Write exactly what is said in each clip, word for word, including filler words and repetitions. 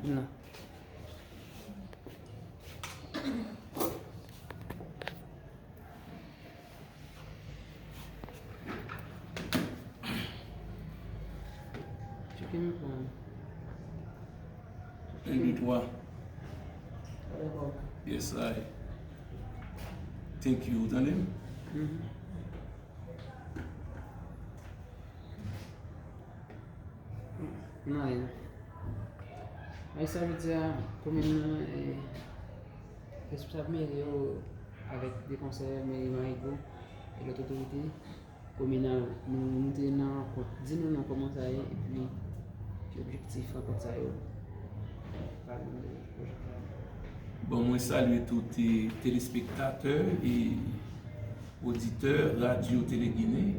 Non. Tcheke mikwo an. En, de, twa. Yes, I. Thank you. Ou tande m? Mhm. Non, e. Ay, sa vle di a, komin nan, e, responsab meri yo avèk de konsèyè meri Marigo e lòt otorite kominal, nou, nou te nan rankont, di nou non kòman sa ye, epi ki objektif rankont sa yo. Pale nou de pwojè sa. Bon, mwen salye tout, e, telespektatè e oditè Radyo Tele Ginen,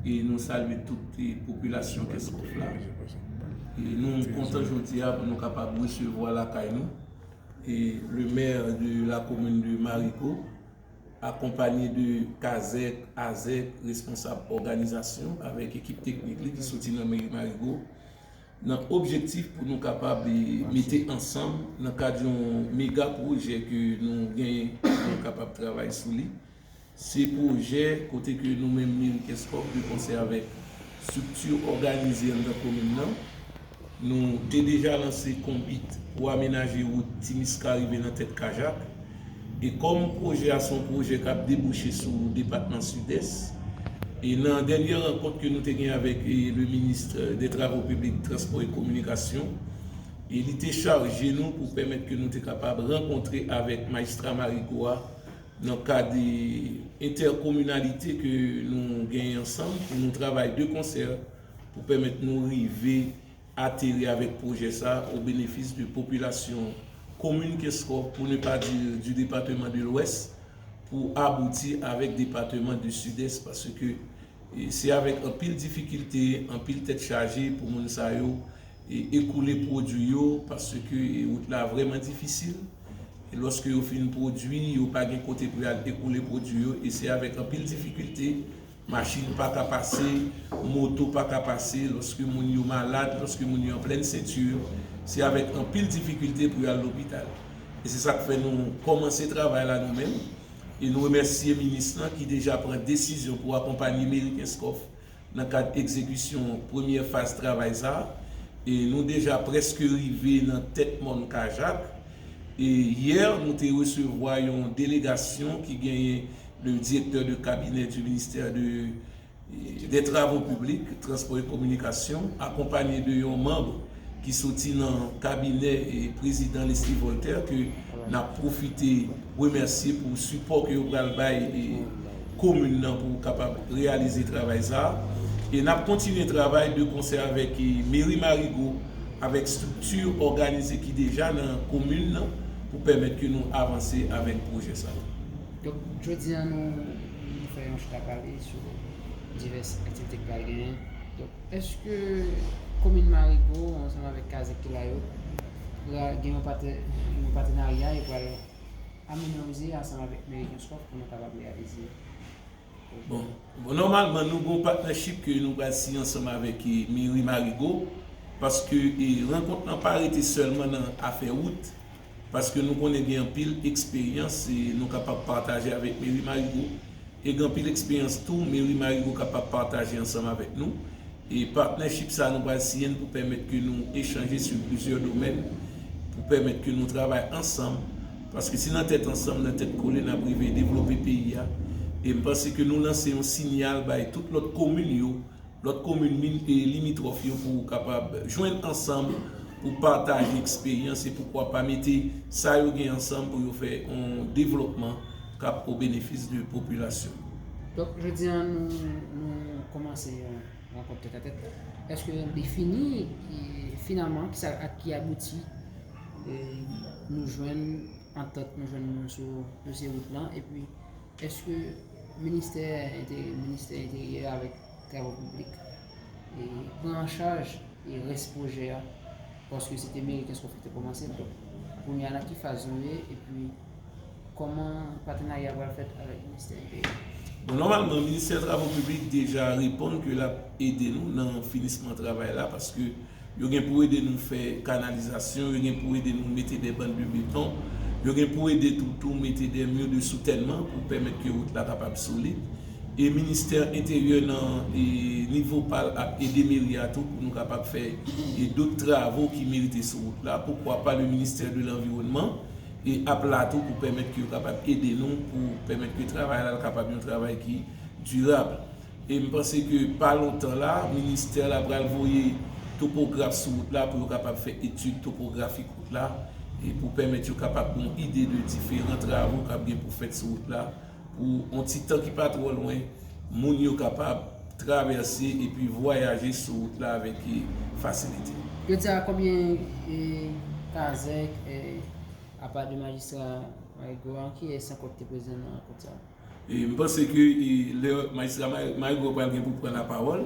e nou salye tout, e, popilasyon Kenskòf la. E nou kontan jodi a pou nou kapab resevwa lakay nou, e, le maire de la commune de Marigo, akonpanye de kazèk, azèk, responsab òganizasyon avèk ekip teknik li ki soti nan meri Marigo, nan objektif pou nou kapab, e, mete ansanm nan kad yon mega pwojè ke nou genyen pou nou kapab travay sou li. Se pwojè kote ke nou menm meri Kenskòf de konsè avèk estrikti òganize anndan komin nan, nou te deja lanse konbit pou amenaje wout Timiska rive nan tèt Kajak. E kòm pwojè a se yon pwojè k ap debouche sou depatman Sidès, e nan dènye rankont ke nou te gen avèk, e, le ministre des Travaux Publics, Transport et Communication, e li te chaje nou pou pèmèt ke nou te kapab rankontre avèk majistra Marigo a nan kad entèkominalite ke nou genyen ansanm pou nou travay de konsè pou pèmèt nou rive ateri avèk pwojè sa a o benefis de popilasyon komin Kenskòf, pour ne pas dire du département de l'Ouest, pou abouti avèk depatman de Sidès, paske, e, se avèk anpil difikilte, anpil tèt chaje pou moun sa yo, e, ekoule pwodui yo, paske, e, wout la vrèman difisil. E lòske yo fin pwodui, yo pa gen kote pou y al ekoule pwodui yo, e se avèk anpil difikilte, machin pa ka pase, moto pa ka pase, lòske moun yo malad, lòske moun yo an plèn senti, se avèk anpil difikilte pou y al lopital. E se sa k fè nou kòmanse travay la nou menm. E nou remèsye minis lan ki deja pran desizyon pou akonpanye meri Kenskòf nan kad egzekisyon premyè faz travay sa a. E nou deja prèske rive nan tèt mòn Kajak. E yè, nou te resevwa yon delegasyon ki genyen le directeur de cabinet du ministère de, des Travaux Publics, Transport et Communication, akonpanye de yon manm ki soti nan kabinè, e, prezidan Leslie Voltaire, ke n ap pwofite remèsye pou sipò ke yo pral bay, e, komin nan pou kapab reyalize travay sa a. E n ap kontinye travay de konsè avèk, e, meri Marigo, avèk estrikti òganize ki deja nan komin nan pou pèmèt ke nou avanse avèk pwojè sa a. Donk, jodi a, nou, nou fè yon chita pale sou divès aktivite ki pral genyen. Donk, èske komin Marigo, ansanm avèk kazèk ki la yo, pral gen yon patè-, yon patenarya, yo pral amelyorize ansanm avèk meri Kenskòf pou nou kapab reyalize? Bon, bon, nòmalman, nou gen yon partnership ke nou pral siyen ansanm avèk, e, meri Marigo, paske, e, rankont lan pa rete sèlman nan afè wout, paske nou konnen gen anpil eksperyans, e, nou kapab pataje avèk meri Marigo, e gen anpil eksperyans tou meri Marigo kapab pataje ansanm avèk nou. E partnership sa a nou pral siyen pou pèmèt ke nou echanje sou plizyè domèn, pou pèmèt ke nou travay ansanm, paske se nan tèt ansanm, nan tèt kole, n ap rive devlope peyi a. E m panse ke nou lanse yon siyal bay tout lòt komin yo, lòt komin min-, e limitwòf yo pou kapab jwenn ansanm, pou pataje eksperyans e poukwa pa mete sa yo gen ansanm pou yo fè yon devlòpman k ap o benefis de popilasyon. Donk, jodi a, nou, nou kòmanse yon rankont tètatèt. Èske li fini, e, finalman, kisa, ak ki abouti, e, nou jwenn antant, nou jwenn sou dosye wout lan, epi èske ministè enteri-, ministè enteryè avèk travo piblik, e, pran an chaj, e, rès pwojè a, paske se te meri Kenskòf ki te kòmanse l. Donk, kounye a, nan ki faz nou ye, epi kòman patenarya a pral fèt avèk ministè enteryè? Nòmalman, Ministè Travo Piblik deja reponn ke l ap ede nou nan finisman travay la, paske yo gen pou ede nou fè kanalizasyon, yo gen pou ede nou mete de bann de beton, yo gen pou ede tou, tou mete de mi de soutènman pou pèmèt ke wout la kapab solid. E Ministè Enteryè nan, e, nivo pa l ap ede meri a tou pou nou kapab fè, e, dòt travo ki merite sou wout la. Poukwa pa le Ministè de Lanviwònman, e, ap la tou pou pèmèt ke yo kapab ede nou, pou pèmèt ke travay la kapab yon travay ki dirab. E m panse ke pa lontan la, ministè la pral voye topograf sou wout la pou yo kapab fè etid topografik wout la, e pou pèmèt yo kapab gen yon ide de diferan travo k ap gen pou fèt sou wout la, pou yon ti tan ki pa twò lwen, moun yo kapab travèse epi vwayaje sou wout la avèk, e, fasilite. Jodi a, konbyen, e, kazèk, e, apa de majistra Marigoa, kiyès ankò ki te prezan nan rankont sa a? E m panse ke, e, lè majistra May-, Marigoa pral gen pou pran lapawòl,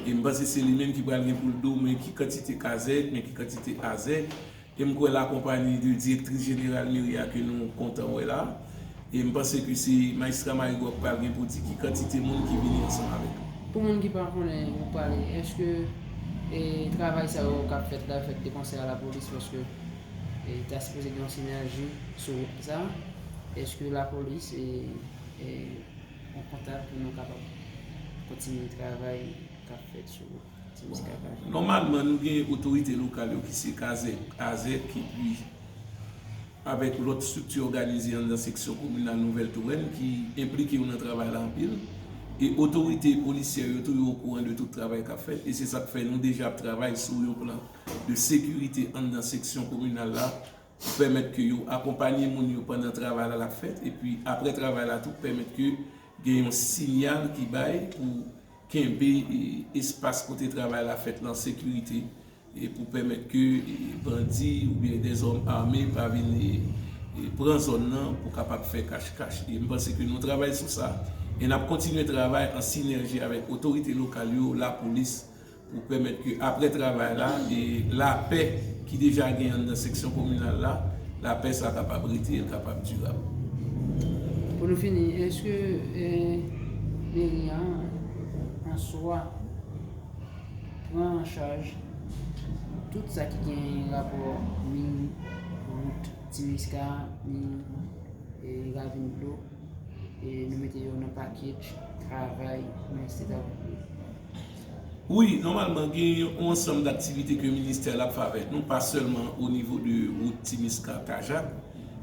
e m panse se li menm ki pral gen pou l di w men ki kantite kazèk, men ki kantite azèk, e m kwè l akonpaye de direktris jeneral meri a ke nou kontan wè la. E m panse ke se majistra Marigoa k pral gen pou di ki kantite moun ki vini ansanm avèk nou. Pou moun ki pa konnen, ou pale, èske, e, travay sa yo k ap fèt la, fèt de konsè a lapolis, paske, e, ta sipoze gen yon sinèji sou wout sa, èske lapolis, e, e, an kontak pou nou kapab kontinye travay k ap fèt sou Timiska Kajak? Nòmalman, nou gen otorite lokal yo ki se Kazèk, Azèk, epi avèk lòt estrikti òganize anndan seksyon kominal Nouvèl Tourèn ki enplike yo nan travay la anpil. E otorite polisyè yo tou, yo okouran de tout travay k ap fèt. E se sa k fè nou deja ap travay sou yon plan de sekirite anndan seksyon kominal la, pou pèmèt ke yo akonpaye moun yo pandan travay la l ap fèt, epi apre travay la tou, pèmèt ke gen yon siyal ki bay pou kenbe, e, espas kote travay la fèt la an sekirite, e pou pèmèt ke, e, bandi oubyen dèzòm ame pa vin, e, e, pran zòn nan pou kapab fè kach kach. E m panse ke nou travay sou sa, e n ap kontinye travay an sinèji avèk otorite lokal yo, lapolis, pou pèmèt ke apre travay la, e lapè ki deja gen anndan seksyon kominal la, lapè sa kapab rete, e l kapab dirab. Pou nou fini, èske, e, meri an, an swa, pran an chaj tout sa ki gen rapò mi wout Timiska, mi, e, ravin dlo, e nou mete yo nan package travay Ministè Travo Piblik? Wi, nòmalman, gen yon ansanm daktivite ke ministè la ap fè avèk nou, pa sèlman o nivo de wout Timiska Kajak.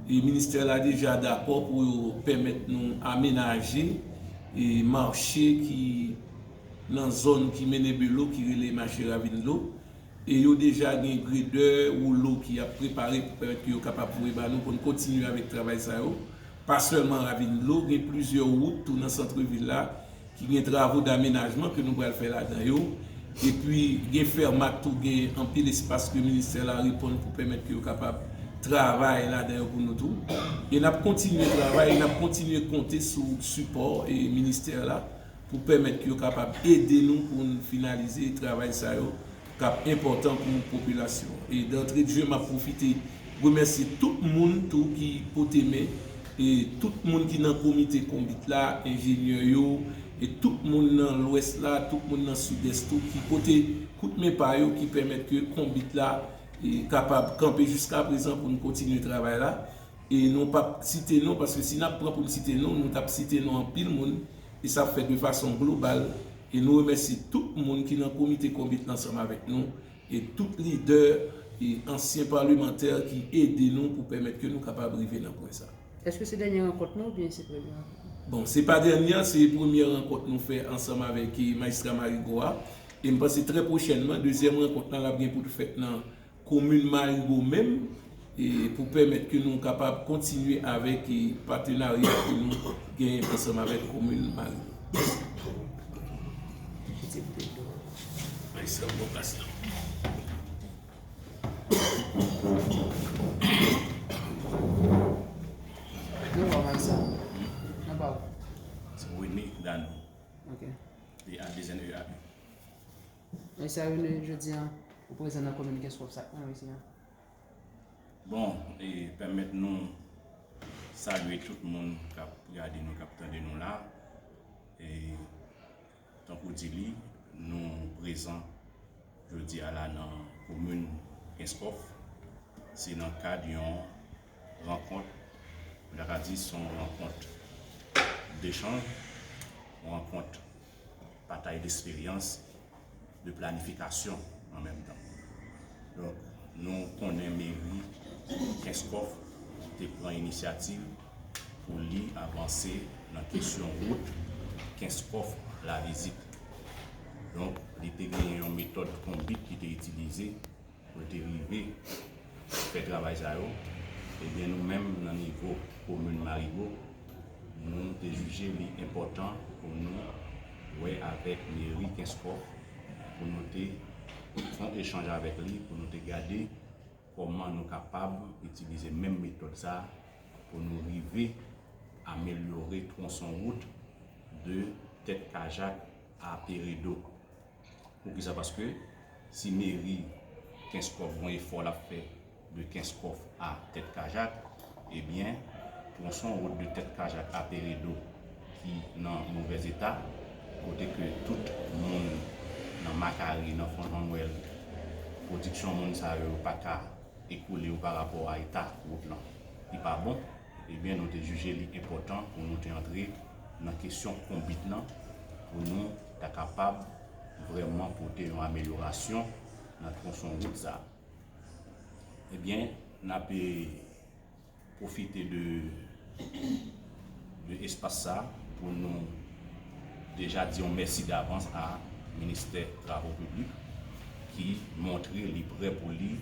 E ministè la deja dakò pou yo pèmèt nou amenaje e mache ki nan zòn ki mennen Belo, ki rele mache Ravin Dlo. E yo deja gen gredè, woulo ki ap prepare pou pèmèt ke yo kapab voye ba nou pou n kontinye avèk travay sa yo. Pa sèlman Ravin Dlo, gen plizyè wout tou nan sant vil la ki gen travo damenajman ke nou pral fè ladan yo. Epi gen Fermat tou, gen anpil espas ke ministè la reponn pou pèmèt ke yo kapab travay ladan yo pou nou tou. E n ap kontinye travay, e n ap kontinye konte sou sipò e ministè la pou pèmèt ke yo kapab ede nou pou n finalize travay sa yo k ap enpòtan pou popilasyon an. E dantre de jeu, m ap pwofite remèsye tout moun tou ki pote men, e tout moun ki nan komite konbit la, enjenyè yo, e tout moun nan Lwès la, tout moun nan Sidès tou ki pote kout men pa yo ki pèmèt ke konbit la, e kapab kanpe jiska prezan pou n kontinye travay la. E nou p ap site non, paske si n ap pran pou n site non, nou t ap site non anpil moun, e sa ap fèt de fason global. E nou remèsye tout moun ki nan komite konbit la ansanm avèk nou, e tout lidè e ansyen palemantè ki ede nou pou pèmèt ke nou kapab rive nan pwen sa. Èske se dènye rankont nou oubyen se premye rankont nou? Bon, se pa dènye, se premye rankont nou fè ansanm avèk, e, Majistra Marigoa. E m panse trè pwochènman, dezyèm rankont la, l ap gen pou l fèt nan komin Marigo menm, e pou pèmèt ke nou kapab kontinye avèk, e, patenarya ke nou genyen ansanm avèk komin Marigo. Ay, sa bon, pas la. Non, pa mal sa. Non, pa. Se Winnie Dano. Ok. E a de zen e a. E sa yo ne jodi an, ou prezan nan komin Kenskòf, sa k nan isi an? Bon, e pèmèt nou salye tout moun k ap gade nou, k ap tande nou la. E tankou di li, nou prezan jodi a la nan komin Kenskòf. Se nan kad yon rankont, nou ta ka di se yon rankont dechanj, yon rankont pataj desperyans, de planifikasyon an menm tan. Donk, nou konnen meri Kenskòf te pran inisyativ pou li avanse nan kesyon wout Kenskòf Lavizit. Donk, li te gen yon metòd konbit li te itilize pou l te rive fè travay sa yo. Ebyen, nou menm, nan nivo komin Marigo, nou te jije li enpòtan pou nou wè avèk meri Kenskòf, pou nou te fè yon echanj avèk li, pou nou te gade kòman nou kapab itilize menm metòd sa a pou nou rive amelyore twonson wout de Tèt Kajak a Peredo. Poukisa? Paske si meri Kenskòf gen efò l ap fè de Kenskòf a Tèt Kajak, ebyen, twonson wout de Tèt Kajak a Peredo ki nan movèz eta, kote ke tout moun nan Makari, nan Fon Jan Nwèl, pwodiksyon moun sa yo pa ka ekoule yo pa rapò a eta wout lan ki pa bon, ebyen, nou te jije li enpòtan pou nou te antre nan kesyon konbit lan, pou nou ta kapab vrèman pote yon amelyorasyon nan twonson wout sa a. Ebyen, n ap pwofite de, de espas sa a pou nou deja di yon mèsi davans a Ministè Travo Piblik ki montre li prè pou li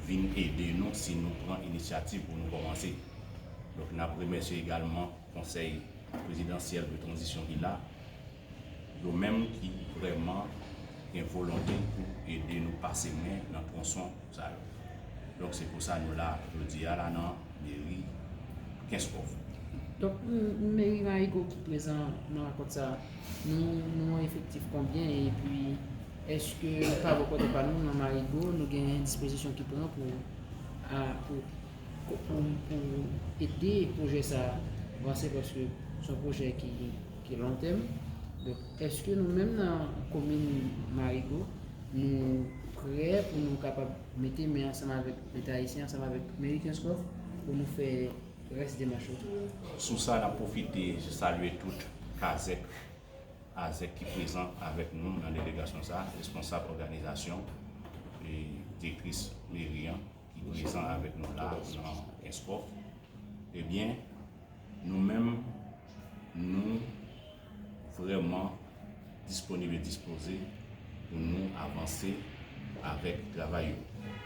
vin ede nou si nou pran inisyativ pou nou kòmanse. Donk, n ap remèsye egalman Konsèy Prezidansyèl de Tranzisyon ki la, yo menm ki vrèman gen volonte pou ede nou pase men nan twonson sa yo. Donk, se pou sa nou la jodi a la nan meri Kenskòf. Donk, m- meri Marigo ki prezan nan rankont sa, nou, nou an efektif konbyen? Epi, èske pa bò kote pa nou, nan Marigo, nou gen dispozisyon ki pran pou, a, pou, pou, pou ede pwojè sa vanse, paske se yon pwojè ki, ki lon tèm? Donk, èske nou menm nan komin Marigo, nou prè pou nou kapab mete men ansanm avèk Leta ayisyen, ansanm avèk meri Kenskòf, pou nou fè rès demach yo? Sou sa, n ap pwofite salye tout kazèk, azèk ki prezan avèk nou nan delegasyon sa, responsab òganizasyon e direktris meri an ki prezan avèk nou la nan Kenskòf. Ebyen, nou menm, nou vrèman disponib e dispoze pou nou avanse avèk travay yo.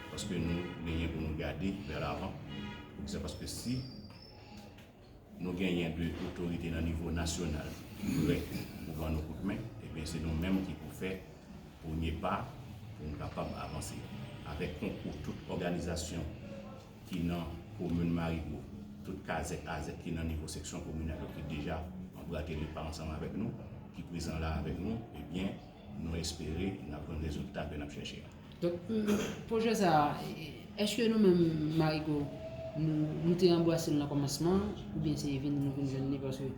Paske nou genyen pou nou gade vè lavan. Poukisa? Paske si nou genyen de otorite nan nivo nasyonal ki prè pou ban nou kout men, ebyen, se nou menm ki pou fè premye pa pou nou kapab avanse. Avèk konkou tout òganizasyon ki nan komin Marigo, tout kazèk azèk ki nan nivo seksyon kominal yo ki deja anbrake le pa ansanm avèk nou, ki prezan la avèk nou, ebyen, nou espere n ap jwenn rezilta ke n ap chèche a. Donk, pwojè sa a, èske nou menm Marigo, nou, nou te anbrase l nan kòmansman, oubyen se vin nou vin jwenn li paske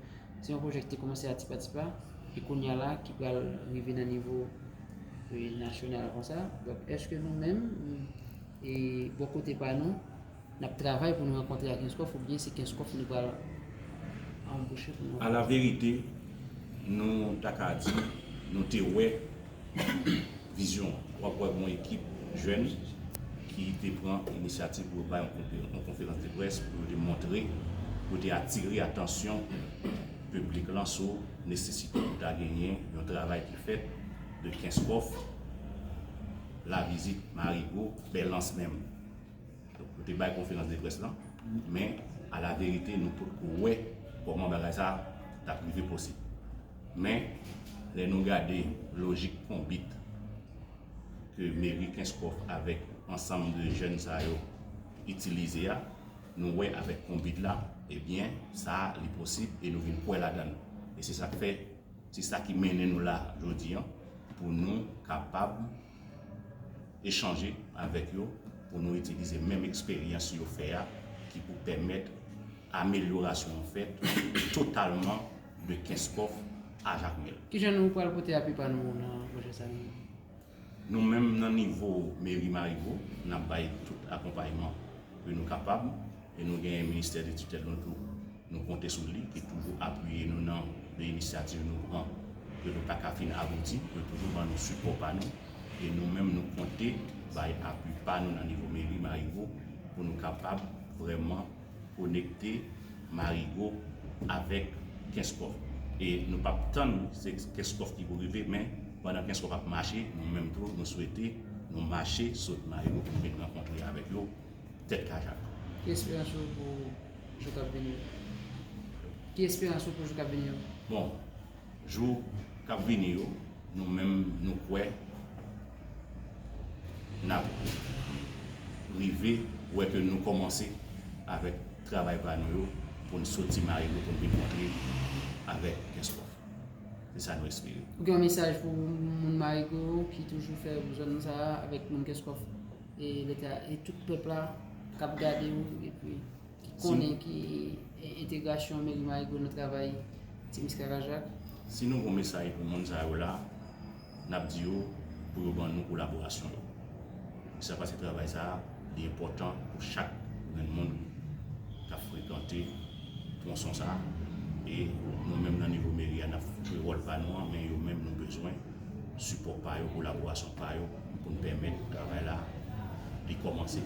se yon pwojè ki te kòmanse a ti pa ti pa, e kounye a la ki pral rive nan nivo, e, nasyonal konsa? Donk, èske nou menm, e, bò kote pa nou, n ap travay pou nou rankontre ak Kenskòf, oubyen se Kenskòf nou pral anboche pou nou? A la verite, nou ta ka di, nou te wè vizyon an. W ap wè yon ekip jèn ki te pran inisyativ pou yo bay yon konfe- yon konferans de près, pou yo te montre, pou yo te atire atansyon piblik lan sou nesesite pou ta genyen yon travay ki fèt de Kenskòf, Lavizit, Marigo, Bèlans menm. Donk, yo te bay konferans de près lan, men a la verite, nou potko wè kòman bagay sa t ap rive posib. Men, lè nou gade lojik konbit ke meri Kenskòf avèk ansanm de jèn sa yo itilize a, nou wè avèk konbit la, ebyen, sa a, li posib e nou vin kwè ladan l. E se sa k fè, se sa ki mennen nou la jodi an, pou nou kapab echanje avèk yo, pou nou itilize menm eksperyans yo fè a, ki pou pèmèt amelyorasyon an fèt totalman de Kenskòf a Jakmèl. Kijan nou pral pote apui pa nou nan pwojè sa nou? Nou menm nan nivo meri Marigo, n ap bay tout akonpayman ke nou kapab e nou genyen ministè de titèl nou tou. Nou konte sou li ki toujou apiye nou nan de inisyativ nou pran ke nou pa ka fin abouti, yo toujou ban nou sipò pa nou e nou menm nou konte bay apui pa nou nan nivo meri Marigo pou nou kapab vrèman konekte Marigo avèk Kenskòf. E nou p ap tann se Kenskòf ki pou rive, men pandan Kenskòf ap mache, nou menm tou, nou swete nou mache sot Marigo pou nou vin rankontre avèk yo tèt kajak. Ki esperans ou pou jou k ap vini yo? Ki esperans ou pou jou k ap vini yo? Bon, jou k ap vini yo, nou menm nou kwè n ap rive wè ke nou kòmanse avèk travay pa nou yo pou n soti Marigo pou n vin kontre avèk Kenskòf. Se sa nou espere. Ou gen yon mesaj pou moun Marigo ki toujou fè zòn sa a avèk moun Kenskòf e leta e tout pèp la k ap gade w epi ki konnen ki entegrasyon meri Marigo nan travay Ti Miskakajak? Si nou gen yon mesaj pou moun sa yo la, n ap di yo pou yo ban nou kolaborasyon yo. Sa paske travay sa a, li enpòtan pou chak grenn moun k ap frekante tronson sa a. E nou menm nan nivo meri a, n ap jwe wòl pa nou an, men yo menm nou bezwen sipò pa yo, kolaborasyon pa yo pou n pèmèt travay la li kòmanse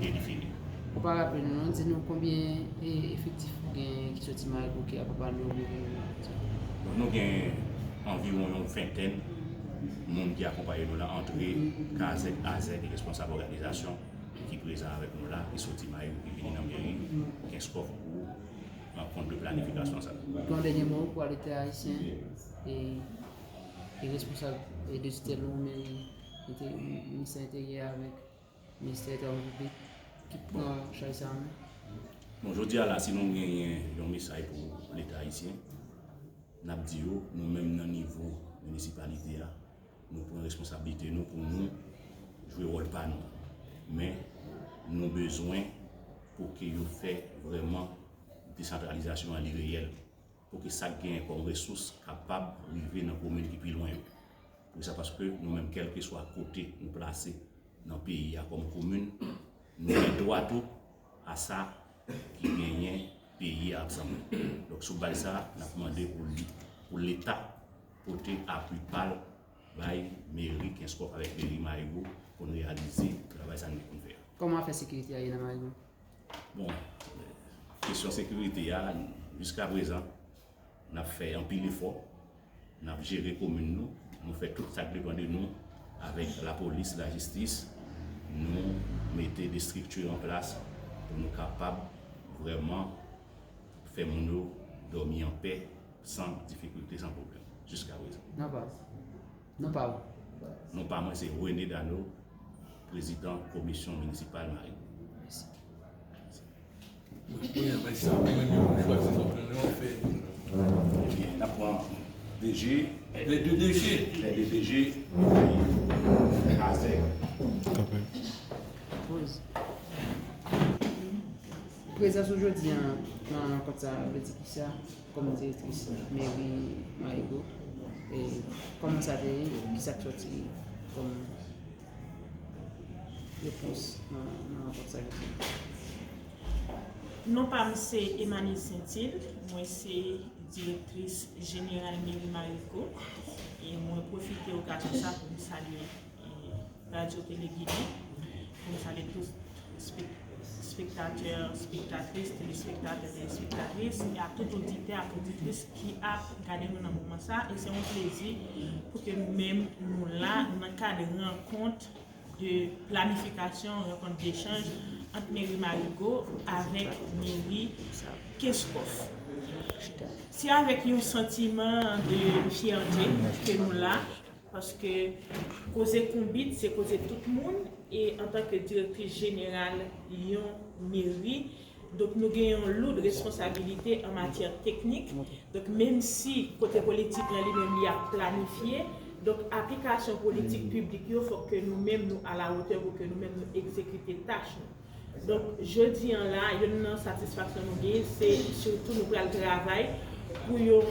e li fini. Ou pa raple nou non, di nou konbyen e, efektif ou gen ki soti Marigo ki akonpaye w pou vin nan Bon, nou gen anviwon yon ventèn moun ki akonpaye nou la, antre Kazèk, Azèk e responsab òganizasyon ki prezan avèk nou la, ki soti Marigo, ki vini nan meri Kenskòf pou rankont de planifikasyon sa. Gen yon dènye mo pou Leta ayisyen e, e responsab e de titèl nou meri, Ministè Enteryè avèk Ministè Travay Piblik ki pran chay sa a menm? Bon, jodi a la, si nou genyen yon mesaj pou Leta ayisyen, n ap di yo, nou menm nan nivo minisipalite a, nou pran responsablite nou pou nou jwe wòl pa nou. Men, nou bezwen pou ke yo fè vrèman desantralizasyon an li reyèl, pou ke sa k genyen kòm resous kapab rive nan komin ki pi lwen yo. Poukisa? Paske nou menm, kèlkeswa kote nou plase nan peyi a kòm komin, nou gen dwa tou a sa ki genyen peyi a ap sanble. Donk, sou baz sa a, n ap mande pou li, pou Leta pote apui pa l bay meri Kenskòf avèk meri Marigo pou n reyalize travay sa n gen pou n fè a. Kòman afè sekirite a ye nan Marigo? Bon, kesyon sekirite a, jiskaprezan, n ap fè anpil efò, n ap jere komin nou, nou fè tout sa k depann de nou avèk lapolis, lajistis, nou mete de estrikti an plas pou nou kapab vrèman fè moun yo dòmi anpè, san difikilte, san pwoblèm, jiskaprezan. Non pa ou. Non pa ou. Non pa mwen, se René Dano, prezidan komisyon minisipal Marigo. Mèsi. Kounye a, bay sa pou mwen, yo chwazi zòt nan yon fè. Ebyen, n ap pran D G. Les deux D G. Les deux D G. Azèk. Poz. Prezans ou jodi a nan rankont sa a vle di kisa? Kòm direktris meri Marigo, e kòman sa te ye? Kisa k soti kòm repons nan, nan rankont sa jodi a? Non pa m se Emmanuel Saintil, mwen se direktris jeneral meri Marigo, e mwen pwofite okazyon sa pou m salye e, Radyo Tele Ginen, pou m salye tout spek- spektatè, spektatris, telespektatè, telespektatris, e a tout oditè ak oditris ki ap gade nou nan moman sa. E se yon plezi pou ke nou menm, nou la, nan kad rankont de planifikasyon, rankont dechanj ant meri Marigo avèk meri Kenskòf. Se avèk yon santiman de fyète ke nou la, paske koze konbit se koze tout moun, e antanke direktris jeneral yon meri, donk nou gen yon loud responsabilite an matyè teknik. Donk menm si kote politik lan li menm li ap planifye, donk aplikasyon politik piblik yo fòk ke nou menm nou alawotè pou ke nou menm nou egzekite tach nou. Donk jodi an la, youn nan satisfaksyon nou genyen se sitou nou pral travay pou yon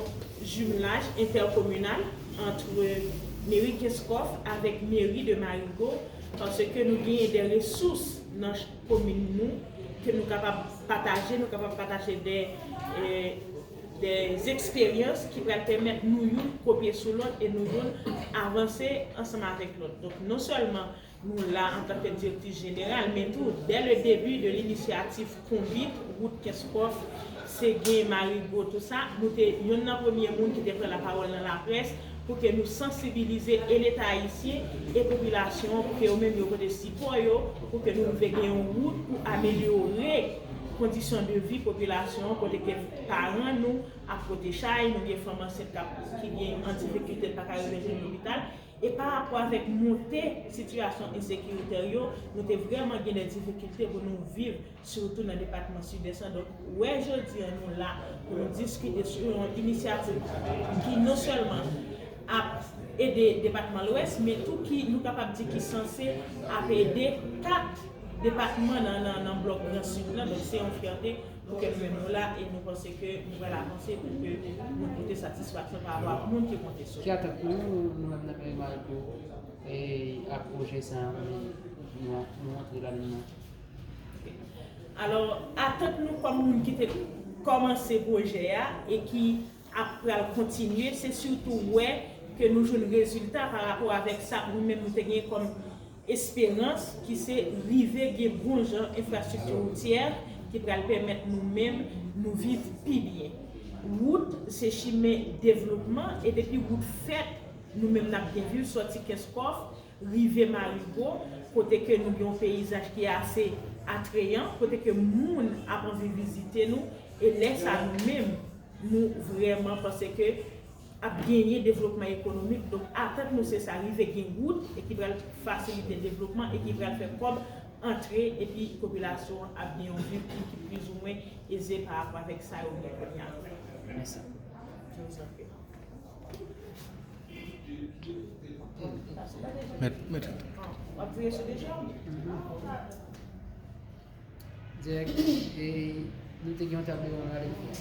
jimlaj entèkominal ant meri Kenskòf avèk meri de Marigo, paske nou genyen de resous nan komin nou ke nou kapab pataje, nou kapab pataje de, eh, de eksperyans ki pral pèmèt nou youn kopye sou lòt e nou youn avanse ansanm avèk lòt. Donk, non sèlman nou la antanke direktris jeneral, men tou, dès le début de l'initiative Konbit, Wout Kenskòf, Segen, Marigo, tou sa, nou te youn nan premye moun ki te pran lapawòl nan laprès pou ke nou sansibilize e Leta ayisyen e popilasyon an, pou ke yo menm yo pote sipò yo, pou ke nou rive gen yon wout pou amelyore kondisyon de vi popilasyon an, kote ke paran nou ap pote chay, nou gen fanm ansent k ap, ki gen an difikilte, pa ka rive jwenn lopital. E pa rapò avèk monte sitiyasyon ensekiritè yo, nou te vrèman gen de difikilte pou nou viv, sitou nan depatman Sidès lan. Donk, wè jodi a nou la pou nou diskite sou yon inisyativ ki non sèlman ap ede depatman Lwès, men tou ki, nou kapab di, ki sanse ap ede kat depatman nan, nan, nan blòk Gran Sid lan. Donk, se yon fyète pou ke nou menm nou la, e nou panse ke nou pral avanse pou ke nou pote satisfaksyon pa rapò ak moun ki konte sou nou. Ki atant nou, nou menm nan meri Marigo, e ak pwojè sa a, nou, nou, nou antre ladan l? Alò, atant nou kòm moun ki te kòmanse pwojè a e ki ap pral kontinye, se sitou wè ke nou jwenn rezilta pa rapò avèk sa nou menm nou te gen kòm esperans, ki se rive gen bon jan enfrastrikti woutyè ki pral pèmèt nou menm nou viv pi byen. Wout se chimen devlopman, e depi wout fèt, nou menm n ap byen viv, sòti Kenskòf rive Marigo, kote ke nou gen yon peyizaj ki ase atreyan, kote ke moun ap anvi vizite nou, e lè sa nou menm nou vrèman panse ke ap genyen devlopman ekonomik. Donk, atant nou se sa, rive gen wout e ki pral fasilite devlopman e ki pral fè kòb antre epi popilasyon an ap gen yon vi ki, ki plizoumwen eze pa rapò avèk sa yo gen kounye a. Mèsi. Je vous en prie. Mèt, mèt. W ap voye sou deja? Dirèk, e nou te gen yon tablo wonn rale fè.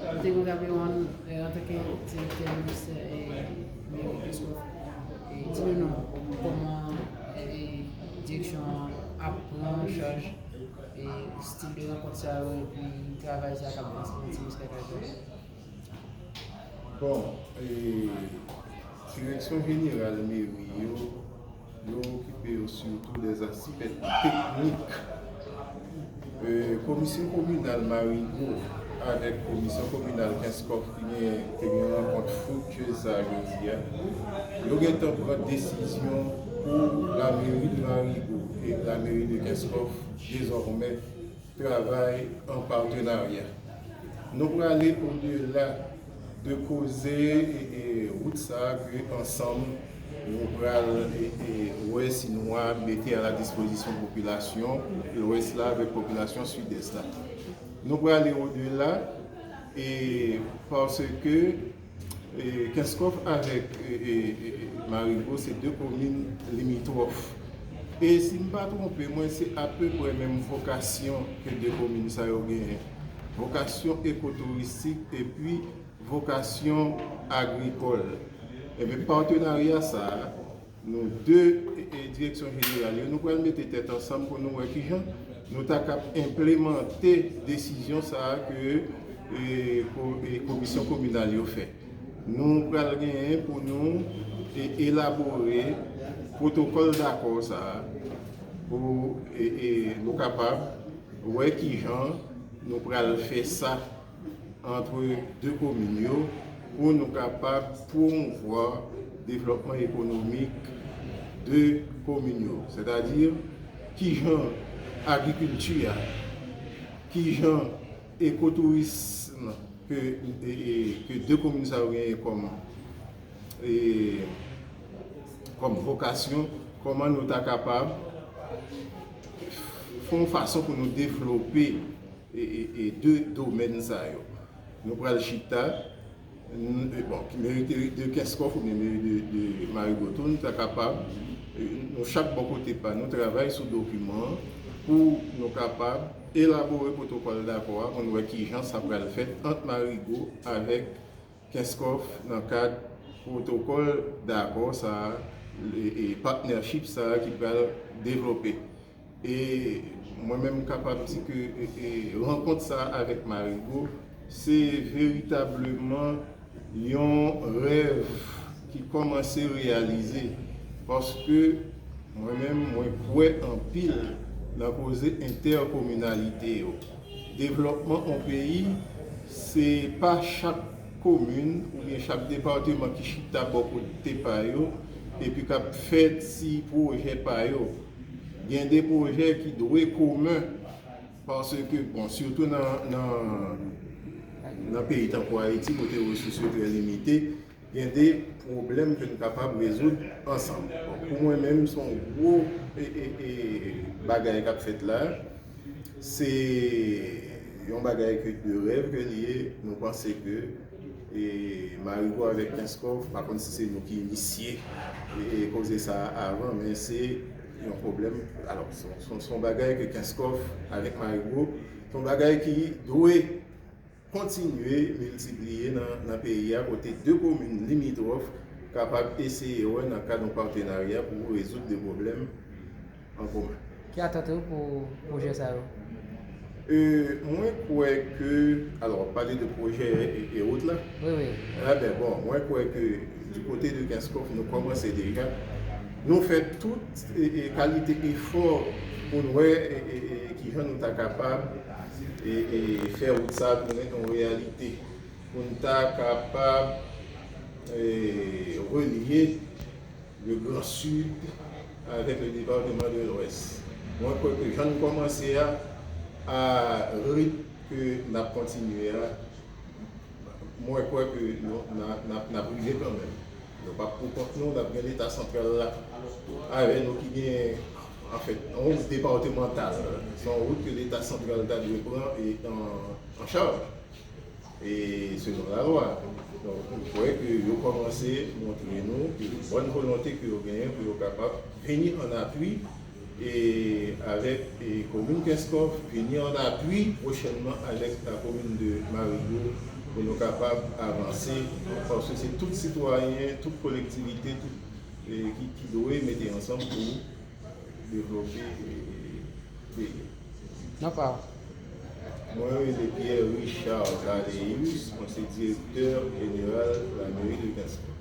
Nou te gen yon tablo wonn, e, antanke direktè ministè, e, meri Kenskòf, e, di nou non, kòman, e, direksyon an ap pran an chaj, e, stil de rankont sa yo, epi travay sa k ap vanse nan Ti Mouskaka. Bon, e, direksyon jeneral meri yo, yo okipe yo sitou de zaspè teknik. E, komisyon kominal Marigo avèk komisyon kominal Kenskòf ki gen, te gen yon rankont friktyez sa a jodi a. Yo gentan pran desizyon pou la mairie de Marigo e la mairie de Kenskòf dezòmè travay an patenarya. Nou prale odela de koze, e, e, wout sa a ke ansanm nou pral, e, e, wè si nou a mete a la dispozisyon popilasyon Lwès la avèk popilasyon Sidès la. Nou prale odela, e, paske E, Kenskòf avèk, e, e, e, e, Marigo se de komin limitwòf. E si m pa twonpe mwen, se apeprè menm vokasyon ke de komin sa yo genyen. Vokasyon ekotouristik epi vokasyon agrikòl. Ebyen, patenarya sa a, nou de, e, e, direksyon jeneral yo, nou pral mete tèt ansanm pou nou wè kijan nou ta kab enplemante desizyon sa a ke, e, ko-, e, komisyon kominal yo fè. Nou pral genyen pou nou, e, elabore pwotokòl dakò sa a pou, e, e, nou kapab wè kijan nou pral fè sa ant de komin yo pou nou kapab pwomouvwa devlòpman ekonomik de komin yo. Sètadi, kijan agrikilti a, kijan ekotourism ke, e, e, ke de komin sa yo genyen kòm, e, kòm vokasyon, kòman nou ta kapab fè yon fason pou nou devlope e, e, e de domèn sa yo. Nou pral chita, N- e, bon, ki meri de, de Kenskòf oubyen meri de, de Marigo tou, nou ta kapab, e, nou chak bò kote pa nou, travay sou dokiman an pou nou kapab elabore pwotokòl dakò a, pou n wè kijan sa pral fèt ant Marigo avèk Kenskòf nan kad pwotokòl dakò sa a, e, e partnership sa a ki pral devlope. E mwen menm m kapab di ke, e, e, rankont sa avèk Marigo, se veritableman yon rèv ki kòmanse reyalize, paske mwen menm, mwen kwè anpil nan koze entèkominalite yo. Devlòpman yon peyi, se pa chak komin oubyen chak depatman ki chita bò kote pa yo epi k ap fè ti pwojè pa yo. Gen de pwojè ki dwe komen, paske, bon, sitou nan, nan, nan peyi tankou Ayiti, kote resous yo trè limite, gen de pwoblèm ke n kapab rezoud ansanm. Bon, pou mwen menm, se yon gwo, e, e, e, bagay k ap fèt la. Se yon bagay ke de rèv ke li ye. Nou panse ke, e, Marigo avèk Kenskòf, pa konn si se nou ki inisye, e, e, koze sa a avan, men se yon pwoblèm. Alò, se, se, se yon bagay ke Kenskòf avèk Marigo, se yon bagay ki dwe kontinye miltipliye nan, nan peyi a, kote de komin limitwòf kapab eseye wè nan kad yon patenarya pou rezoud de pwoblèm an komen. Ki atant ou pou pwojè sa yo? E, mwen kwè ke, alò, w ap pale de pwojè e, e wot la? Wi, wi. Eben, bon, mwen kwè ke di kote de Kenskòf, nou kòmanse deja. Nou fè tout, e, e, kalite efò pou n wè, e, e, e, kijan nou ta kapab, e, e, fè wout sa a tounen yon reyalite. Pou n ta kapab, e, relye le Grand Sud avèk le département de l'Ouest. Mwen kwè ke jan n kòmanse a, a ritm ke n ap kontinye a, mwen kwè ke nou, n a, n ap, n ap rive kanmenm. Nou p ap pou kont nou, n ap gen Leta santral la avè nou ki gen, anfèt, yon wout depatmantal. Se yon wout ke Leta santral ta dwe pran e an, an chaj. E selon lalwa. Donk, m kwè ke yo kòmanse montre nou ke bòn volonte ke yo genyen pou yo kapab vini an apui e avèk, e komin Kenskòf, vini an apui pwochènman avèk la komin de Marigo pou nou kapab avanse, paske se tout sitwayen, tout kolektivite, tout, e, ki, ki dwe mete ansanm pou devlope, e, peyi. Non pa. Mwen rele Pierre Richard Valéus, mwen se direktè jeneral la meri de Kenskòf.